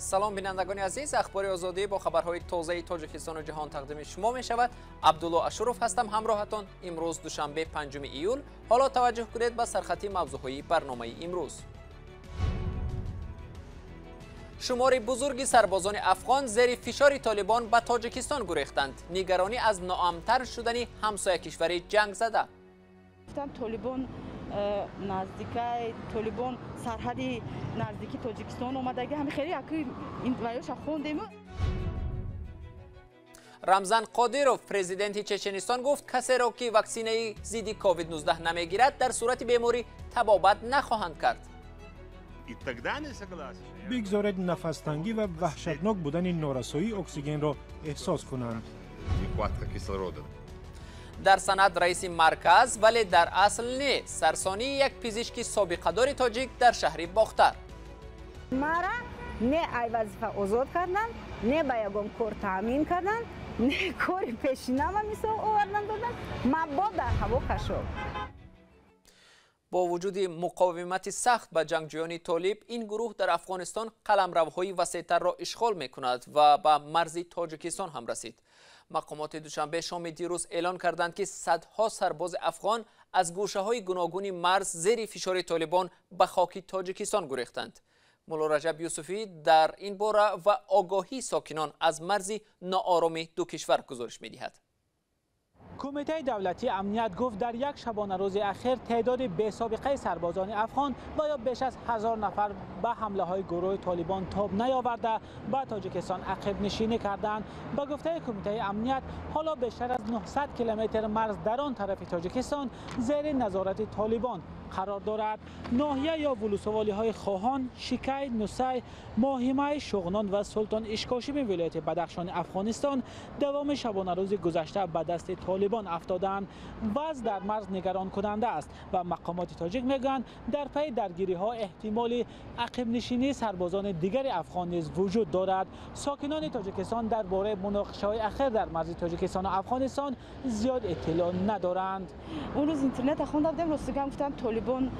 Салом, бинандагони азиз. Ахбори Озодӣ бо хабарҳои тозаи Тоҷикистону ҷаҳон тақдими шумо мешавад. Абдулло Ашуров ҳастам ҳамроҳатон. Имрӯз душанбе, 5 июл. Ҳоло таваҷҷӯҳ кунед ба сархати мавзӯъҳои барномаи имрӯз. Шумори бузурги сарбозони афғон зери фишори Толибон ба Тоҷикистон гурехтанд. Нигаронӣ аз ноамнтар шудани ҳамсоя кишвари ҷангзада. Толибон наздикай, Толибон сарҳади наздики Тоҷикистон омадаги, ҳами хеле яки ваёша хондем. Рамзан Қодиров, президенти Чеченистон, гуфт, касеро ки ваксинаи зидди COVID-19 намегирад, дар сурати беморӣ табобат нахоҳанд кард. Бигзоред нафастангӣ ва ваҳшатнок будани норасоии оксигенро эҳсос кунанд. Дар санад раиси марказ, вале дар асл не. Сарсонии як пизишки собиқадори тоҷик дар шаҳри Бохтар. Мара не ай вазифа озод кардан, не ба ягон кор таъмин кардан, не кори пешинама мисол овардан додан. Ман бо дар ҳаво кашод. Бо вуҷуди муқовимати сахт ба ҷангҷӯёни толиб, ин гурӯҳ дар Афғонистон қаламравҳои васеътарро ишғол мекунад ва ба марзи Тоҷикистон ҳам расид. Мақомоти Душанбе шоми дирӯз эълон карданд, ки садҳо сарбози афғон аз гӯшаҳои гуногуни марз зери фишори Толибон ба хоки Тоҷикистон гурехтанд. Муллораҷаб Юсуфӣ дар ин бора ва огоҳии сокинон аз марзи ноороми ду кишвар гузориш медиҳад. Кумитаи давлатии амният гуфт, дар як шабонарӯзи ахир теъдоди бесобиқаи сарбозони афғон ва ё беш аз 1000 нафар ба ҳамлаҳои гурӯҳи Толибон тоб наёварда, ба Тоҷикистон ақибнишинӣ карданд. Ба гуфтаи кумитаи амният, ҳоло бештар аз 900 километр марз дар он тарафи Тоҷикистон зери назорати Толибон қарор дорад. Ноҳия ё вулусволиҳои Хоҳон, Шикай, Нусай, Моҳимай, Шуғнон ва Султон Ишкошими вилояти Бадахшони Афғонистон давоми шабонарӯзи гузашта ба дасти Толибон афтоданд. Вазъ дар марз нигаронкунанда аст ва мақомоти тоҷик мегӯянд, дар пайи даргириҳо эҳтимоли ақибнишинии сарбозони дигари афғон низ вуҷуд дорад. Сокинони Тоҷикистон дар бораи муноқишаҳои ахир дар марзи Тоҷикистону Афғонистон зиёд иттилоъ надоранд. Он рӯз интернета хонда будем, ростигам гуфтам, Толибон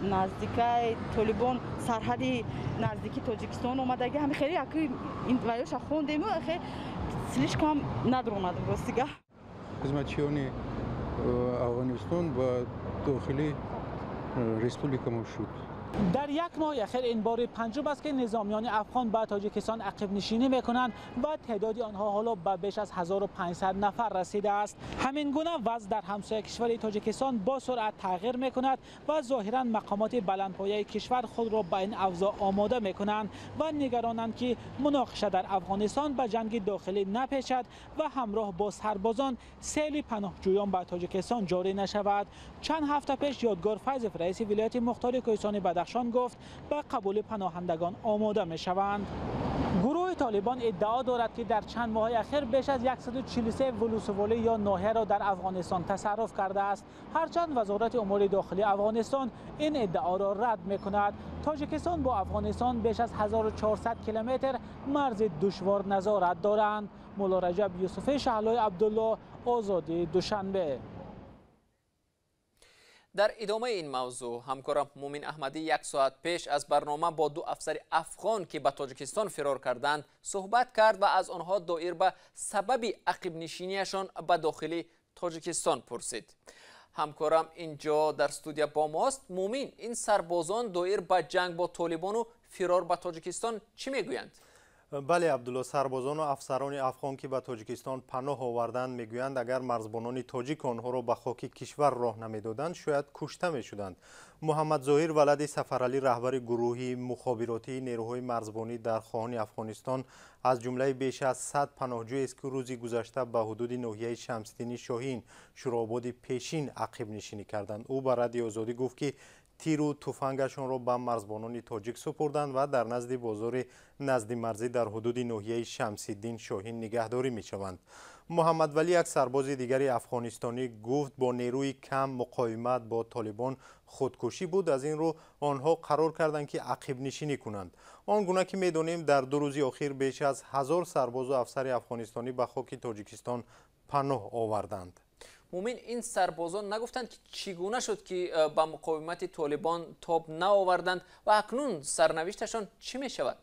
наздикай, Толибон сарҳади наздики Тоҷикистон омадаги, ҳами хеле яки ваёша хондему слишком надромадем, ростига. Хизматчиёни Афғонистон ба дохили республика мо шуд. Дар як моҳи ахир ин бори панҷум аст, ки низомиёни афғон ба Тоҷикистон ақибнишинӣ мекунанд ва теъдоди онҳо ҳоло ба беш аз 1500 нафар расидааст. Ҳамин гуна вазъ дар ҳамсоя кишвари Тоҷикистон бо суръат тағйир мекунад ва зоҳиран мақомоти баландпояи кишвар худро ба ин авзоъ омода мекунанд ва нигаронанд, ки муноқиша дар Афғонистон ба ҷанги дохилӣ напечад ва ҳамроҳ бо сарбозон сели паноҳҷӯён ба Тоҷикистон ҷорӣ нашавад. Чанд ҳафта пеш Ёдгор Файзов, раиси вилояти мухтори Кӯҳистони Бадахшон, гуфт, ба қабули паноҳандагон омода мешаванд. Гурӯҳи Толибон иддао дорад, ки дар чанд моҳи ахир беш аз 143 вулусволӣ ё ноҳияро дар Афғонистон тасарруф кардааст, ҳарчанд Вазорати умури дохилии Афғонистон ин иддаоро рад мекунад. Тоҷикистон бо Афғонистон беш аз 1400 километр марзи душвор назорат доранд. Муллораҷаб Юсуфӣ, Шаҳлои Абдулло, Озодӣ, Душанбе. Дар идомаи ин мавзӯъ ҳамкорам Мумин Аҳмадӣ як соат пеш аз барнома бо ду афсари афғон, ки ба Тоҷикистон фирор карданд, суҳбат кард ва аз онҳо доир ба сабаби ақибнишинияшон ба дохили Тоҷикистон пурсид. Ҳамкорам инҷо дар студия бо мост. Мумин, ин сарбозон доир ба ҷанг бо Толибону фирор ба Тоҷикистон чӣ мегӯянд? Бале, Абдулло, сарбозону афсарони афғон, ки ба Тоҷикистон паноҳ оварданд, мегӯянд, агар марзбонони тоҷик онҳоро ба хоки кишвар роҳ намедоданд, шояд кушта мешуданд. Муҳаммадзоҳир валади Сафаралӣ, раҳбари гурӯҳи мухобиротии нерӯҳои марзбонӣ дар Хоҳони Афғонистон, аз ҷумлаи беш аз 100 паноҳҷӯест, ки рӯзи гузашта ба ҳудуди ноҳияи Шамсиддини Шоҳин, Шӯроободи пешин, ақибнишинӣ карданд. Ӯ ба Радиои Озодӣ гуфт, ки тиру туфангашонро ба марзбонони тоҷик супурданд ва дар назди бозори наздимарзӣ дар ҳудуди ноҳияи Шамсиддин Шоҳин нигаҳдорӣ мешаванд. Муҳаммадвалӣ, як сарбози дигари афғонистонӣ, гуфт, бо нерӯи кам муқовимат бо Толибон худкушӣ буд, аз ин рӯ онҳо қарор карданд, ки ақибнишинӣ кунанд. Он гуна ки медонем, дар 2 рӯзи охир беш аз 1000 сарбозу афсари афғонистонӣ ба хоки Тоҷикистон паноҳ оварданд. Мумин, ин сарбозон нагуфтанд, ки чӣ гуна шуд, ки ба муқовимати Толибон тоб наоварданд ва акнун сарнавишташон чӣ мешавад?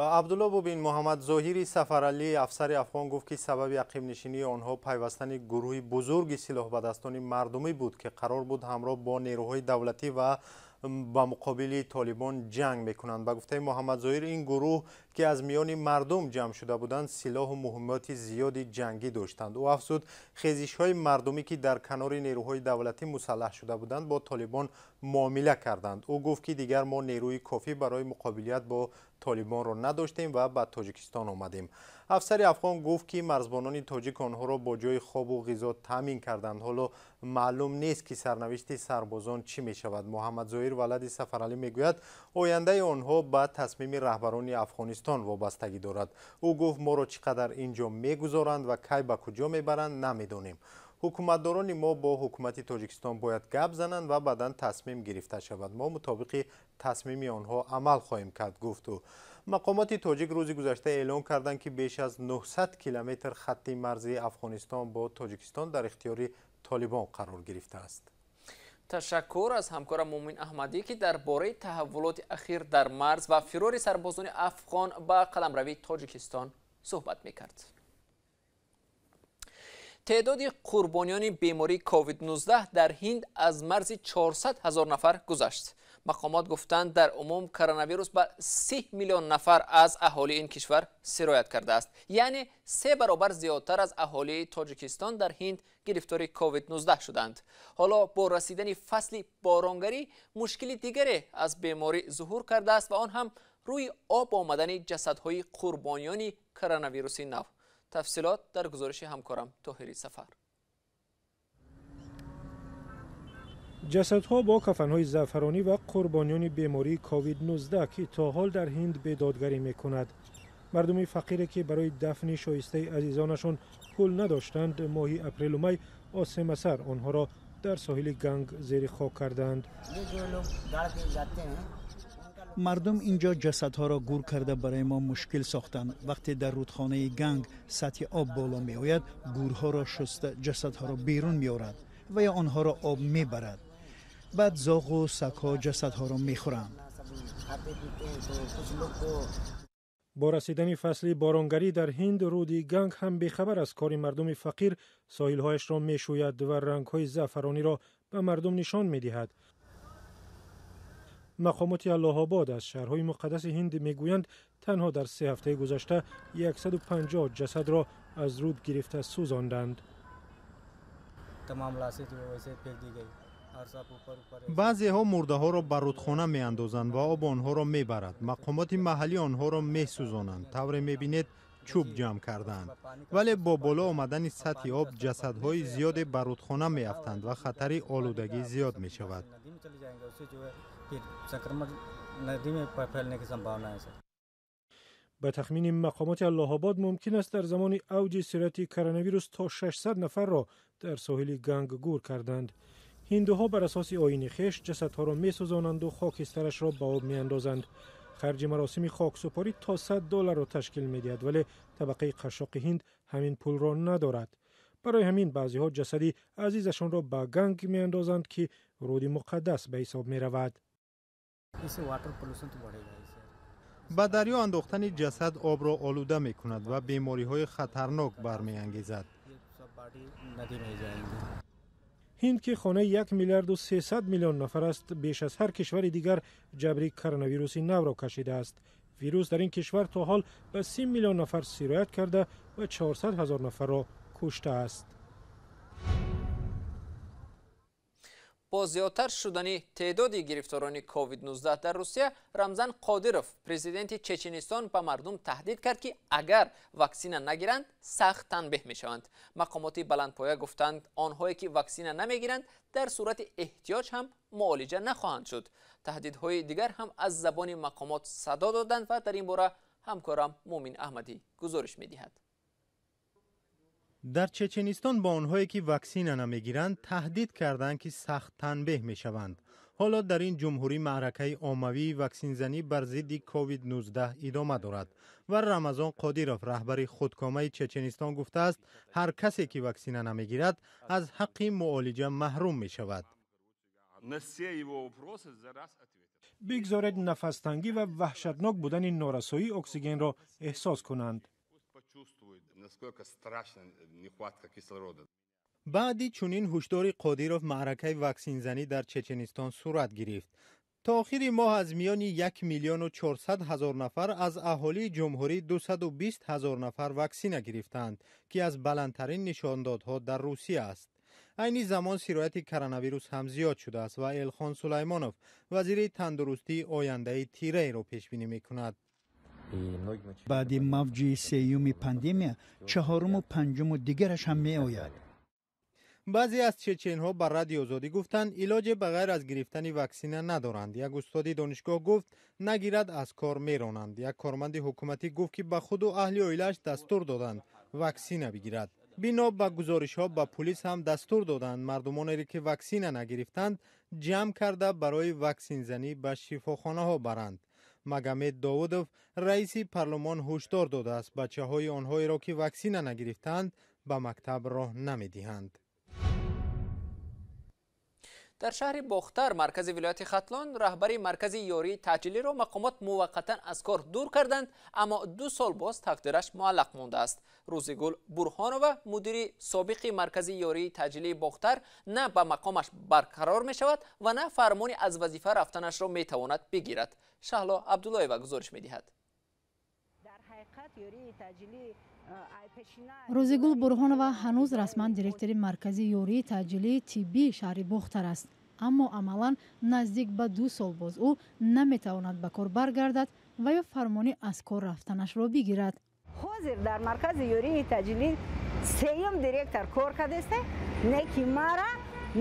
Абдулло Бубин, Муҳаммадзоҳири Сафаралӣ, афсари афғон, гуфт, ки сабаби ақибнишинии онҳо пайвастани гурӯҳи бузурги силоҳбадастони мардумӣ буд, ки қарор буд ҳамроҳ бо нерӯҳои давлатӣ ва ба муқобили толибон ҷанг мекунанд. Ба гуфтаи Муҳаммадзоҳир, ин гурӯҳ, ки аз миёни мардум ҷамъ шуда буданд, силоҳу муҳиммоти зиёди ҷангӣ доштанд. Ӯ афзуд, хезишҳои мардумӣ, ки дар канори нерӯҳои давлатӣ мусаллаҳ шуда буданд, бо толибон муомила карданд. Ӯ гуфт, ки дигар мо нерӯи кофӣ барои муқобилият бо толибонро надоштем ва ба Тоҷикистон омадем. Афсари афғон гуфт, ки марзбонони тоҷик онҳоро бо ҷои хобу ғизо таъмин карданд. Ҳоло маълум нест, ки сарнавишти сарбозон чӣ мешавад. Муҳаммадзоҳир валади Сафаралӣ мегӯяд, ояндаи онҳо ба тасмими раҳбарони Афғонистон вобастагӣ дорад. Ӯ гуфт, моро чӣ қадар ин ҷо мегузоранд ва кай ба куҷо мебаранд, намедонем. Ҳукуматдорони мо бо ҳукумати Тоҷикистон бояд гап зананд ва баъдан тасмим гирифта шавад. Мо мутобиқи тасмими онҳо амал хоҳем кард, гуфт ӯ. Мақомоти тоҷик рӯзи гузашта эълон карданд, ки беш аз 900 километр хатти марзии Афғонистон бо Тоҷикистон дар ихтиёри толибон қарор гирифтааст. Ташаккур аз ҳамкорам Мумин Аҳмадӣ, ки дар бораи таҳаввулоти ахир дар марз ва фирори сарбозони афғон ба қаламрави Тоҷикистон суҳбат мекард. Теъдоди қурбониёни бемории COVID-19 дар Ҳинд аз марзи 400 ҳазор нафар гузашт. Мақомот гуфтанд, дар умум коронавирус ба 30 миллион нафар аз аҳолии ин кишвар сироят кардааст. Яъне 3 баробар зиёдтар аз аҳолии Тоҷикистон дар Ҳинд гирифтори COVID-19 шуданд. Ҳоло бо расидани фасли боронгарӣ мушкили дигаре аз беморӣ зуҳур кардааст ва он ҳам рӯи об омадани ҷасадҳои қурбониёни коронавируси нав. Тафсилот дар гузориши ҳамкорам Тоҳири Сафар. Ҷасадҳо бо кафанҳои заъфаронӣ ва қурбониёни бемории COVID-19, ки то ҳол дар Ҳинд бедодгарӣ мекунад. Мардуми фақире, ки барои дафни шоистаи азизонашон пул надоштанд, моҳи апрелу май осемасар онҳоро дар соҳили Ганг зери хок карданд. Мардум инҷо ҷасадҳоро гур карда барои мо мушкил сохтанд. Вақте дар рудхонаи Ганг сатҳи об боло меояд, гурҳоро шуста ҷасадҳоро берун меорад ва ё онҳоро об мебарад. Баъд зоғу сагҳо ҷасадҳоро мехӯранд. Бо расидани фасли боронгарӣ дар Ҳинд, руди Ганг ҳам бехабар аз кори мардуми фақир соҳилҳояшро мешӯяд ва рангҳои заъфарониро ба мардум нишон медиҳад. Мақомоти Аллоҳобод аз шаҳрҳои муқаддаси Ҳинд мегӯянд, танҳо дар 3 ҳафтаи гузашта 150 ҷасадро аз руд гирифта сӯзонданд. Баъзеҳо мурдаҳоро ба рудхона меандозанд ва об онҳоро мебарад. Мақомоти маҳаллӣ онҳоро месӯзонанд. Тавре мебинед, чӯб ҷамъ кардаанд. Вале бо боло омадани сатҳи об ҷасадҳои зиёде ба рудхона меафтанд ва хатари олудагӣ зиёд мешавад. Ба тахмини мақомоти Аллоҳобод, мумкин аст дар замони авҷи сирояти коронавирус то 600 нафарро дар соҳили Ганг гур карданд. Ҳиндуҳо бар асоси оини хеш ҷасадҳоро месӯзонанду хокистарашро ба об меандозанд. Харҷи маросими хоксупорӣ то $100 ташкил медиҳад, вале табақаи қашшоқи ҳинд ҳамин пулро надорад. Барои ҳамин баъзеҳо ҷасади азизашонро ба Ганг меандозанд, ки руди муқаддас ба ҳисоб меравад. Ба дарё андохтани ҷасад обро олуда мекунад ва бемориҳои хатарнок бармеангезад. Ҳинд, ки хонаи 1 миллиарду 300 миллион нафар аст, беш аз ҳар кишвари дигар ҷабри коронавируси навро кашидааст. Вирус дар ин кишвар то ҳол ба 30 миллион нафар сироят карда ва 400 ҳазор нафарро куштааст. Бо зиёдтар шудани теъдоди гирифторони COVID-19 дар Русия, Рамзан Қодиров, президенти Чеченистон, ба мардум таҳдид кард, ки агар ваксина нагиранд, сахт танбеҳ мешаванд. Мақомоти баландпоя гуфтанд, онҳое ки ваксина намегиранд, дар сурати эҳтиёҷ ҳам муолиҷа нахоҳанд шуд. Таҳдидҳои дигар ҳам аз забони мақомот садо доданд ва дар ин бора ҳамкорам Мумин Аҳмадӣ гузориш медиҳад. Дар Чеченистон бо онҳое ки ваксина намегиранд, таҳдид карданд, ки сахт танбеҳ мешаванд. Ҳоло дар ин ҷумҳурӣ маъракаи оммавии ваксинзанӣ бар зидди COVID-19 идома дорад ва Рамазон Қодиров, раҳбари худкомаи Чеченистон, гуфтааст, ҳар касе ки ваксина намегирад, аз ҳаққи муолиҷа маҳрум мешавад. Бигзоред нафастангӣ ва ваҳшатнок будани норасоии оксигенро эҳсос кунанд. Баъди чунин ҳушдори Қодиров маъракаи ваксинзанӣ дар Чеченистон сурат гирифт. То охири моҳ аз миёни 1 400 000 нафар аз аҳолии ҷумҳурӣ 220 000 нафар ваксина гирифтаанд, ки аз баландтарин нишондодҳо дар Русия аст. Айни замон сирояти коронавирус ҳам зиёд шудааст ва Элхон Сулаймонов, вазири тандурустӣ, ояндаи тираеро пешбинӣ мекунад. Баъди мавҷи сеюми пандемия чаҳоруму панҷуму дигараш ҳам меояд. Баъзе аз чеченҳо ба Радио Озодӣ гуфтанд, илоҷе ба ғайр аз гирифтани ваксина надоранд. Як устоди донишгоҳ гуфт, нагирад аз кор меронанд. Як корманди ҳукуматӣ гуфт, ки ба худу аҳли оилааш дастур доданд ваксина бигирад. Бино ба гузоришҳо ба пулис ҳам дастур доданд мардумонеро, ки ваксина нагирифтанд, ҷамъ карда барои ваксинзанӣ ба шифохонаҳо баранд. Магомед Довудов, раиси парлумон, ҳушдор додааст, бачаҳои онҳоеро, ки ваксина нагирифтаанд, ба мактаб роҳ намедиҳанд. Дар шаҳри Бохтар, маркази вилояти Хатлон, раҳбари маркази ёрии таъҷилиро мақомот муваққатан аз кор дур карданд, аммо 2 сол боз тақдираш муаллақ мондааст. Рӯзигул Бурҳонова, мудири собиқи маркази ёрии таъҷилии Бохтар, на ба мақомаш барқарор мешавад ва на фармони аз вазифа рафтанашро метавонад бигирад. Шаҳло Абдуллоева гузориш медиҳад. Рӯзигул Бурҳонова ҳанӯз расман директори маркази ёрии таъҷилии тиббии шаҳри Бохтар аст, аммо амалан наздик ба 2 сол боз ӯ наметавонад ба кор баргардад ва ё фармони аз кор рафтанашро бигирад. Ҳозир дар маркази ёрии таъҷилӣ сеюм директор кор кардааст, не ки мара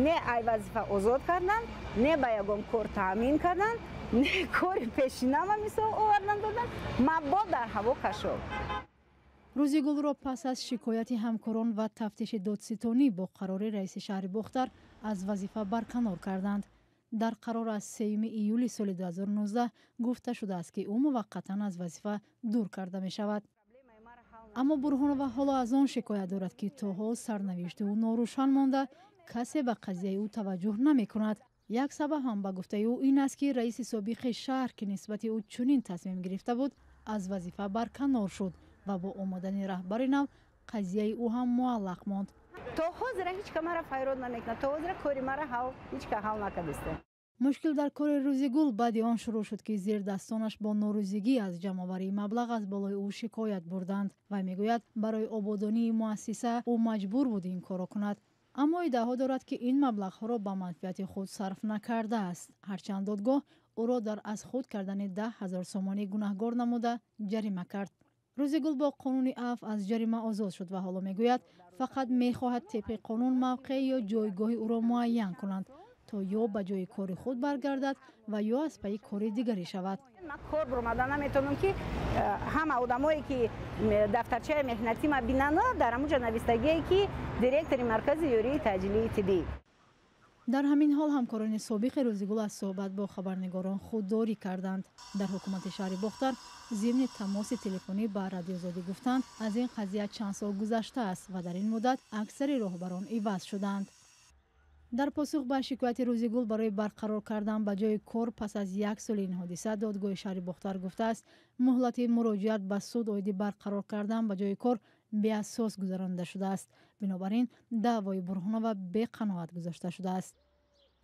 не ай вазифа озод кардан, не ба ягон кор таъмин кардан, не кори пешинама мисол овардан додан, мабод дар ҳаво кашод. Рӯзигулро пас аз шикояти ҳамкорон ва тафтиши додситонӣ бо қарори раиси шаҳри Бохтар аз вазифа барканор карданд. Дар қарор аз 3 июли соли 2019 гуфта шудааст, ки ӯ муваққатан аз вазифа дур карда мешавад. Аммо Бурҳонова ҳоло аз он шикоят дорад, ки то ҳол сарнавишти ӯ норӯшан монда, касе ба қазияи ӯ таваҷҷӯҳ намекунад. Як сабаб ҳам ба гуфтаи ӯ ин аст, ки раиси собиқи шаҳр, ки нисбати ӯ чунин тасмим гирифта буд, аз вазифа барканор шуд ва бо омадани раҳбари нав қазияи ӯ ҳам муаллақ монд. То ҳозира ҳеҷ ка мара файрод намекунад, то ҳозира кори мара ҳеҷ ка ҳал накардааст. Мушкил дар кори Рӯзигул баъди он шурӯъ шуд, ки зердастонаш бо норӯзигӣ аз ҷамъоварии маблағ аз болои ӯ шикоят бурданд ва мегӯяд, барои ободонии муассиса ӯ маҷбур буд ин корро кунад. Аммо иддао дорад, ки ин маблағҳоро ба манфиати худ сарф накардааст. Ҳарчанд додгоҳ ӯро дар аз худ кардани 10 000 сомонӣ гунаҳгор намуда ҷарима кард. Рӯзигул бо қонуни афв аз ҷарима озод шуд ва ҳоло мегӯяд, фақат мехоҳад тибқи қонун мавқеъ ё ҷойгоҳи ӯро муайян кунанд, то ё ба ҷои кори худ баргардад ва ё аз пайи кори дигаре шавад. Ман кор баромада наметавонам, ки ҳама одамое ки дафтарчаи меҳнатӣ ма бинанд, дар ҳамуҷа навистагие, ки директори маркази ёрии таъҷилии тиббӣ. Дар ҳамин ҳол ҳамкорони собиқи Рӯзигул аз суҳбат бо хабарнигорон худдорӣ карданд. Дар ҳукумати шаҳри Бохтар зимни тамоси телефонӣ ба Радиозодӣ гуфтанд, аз ин қазия чанд сол гузаштааст ва дар ин муддат аксари роҳбарон иваз шуданд. Дар посух ба шикояти Рӯзигул барои барқарор кардан ба ҷои кор пас аз 1 соли ин ҳодиса, додгоҳи шаҳри Бохтар гуфтааст, муҳлати муроҷиат ба суд оиди барқарор кардан ба ҷои кор беасос гузаронида шудааст. Бинобар ин даъвои Бурҳонова беқаноат гузошта шудааст.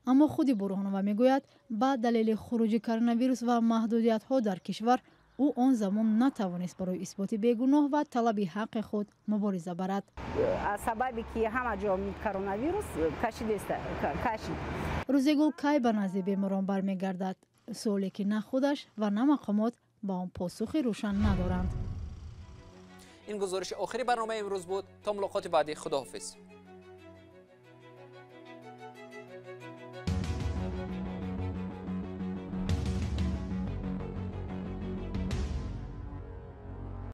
Аммо худи Бурҳонова мегӯяд, ба далели хуруҷи коронавирус ва маҳдудиятҳо дар кишвар ӯ он замон натавонист барои исботи бегуноҳ ва талаби ҳаққи худ мубориза барад. Аз сабабе ки ҳама ҷо коронавирус кашид. Рӯзигул кай ба назди беморон бармегардад? Суоле ки на худаш ва на мақомот ба он посухи рӯшан надоранд. Ин гузориши охири барномаи имрӯз буд. То мулоқоти баъдӣ, худоҳофиз.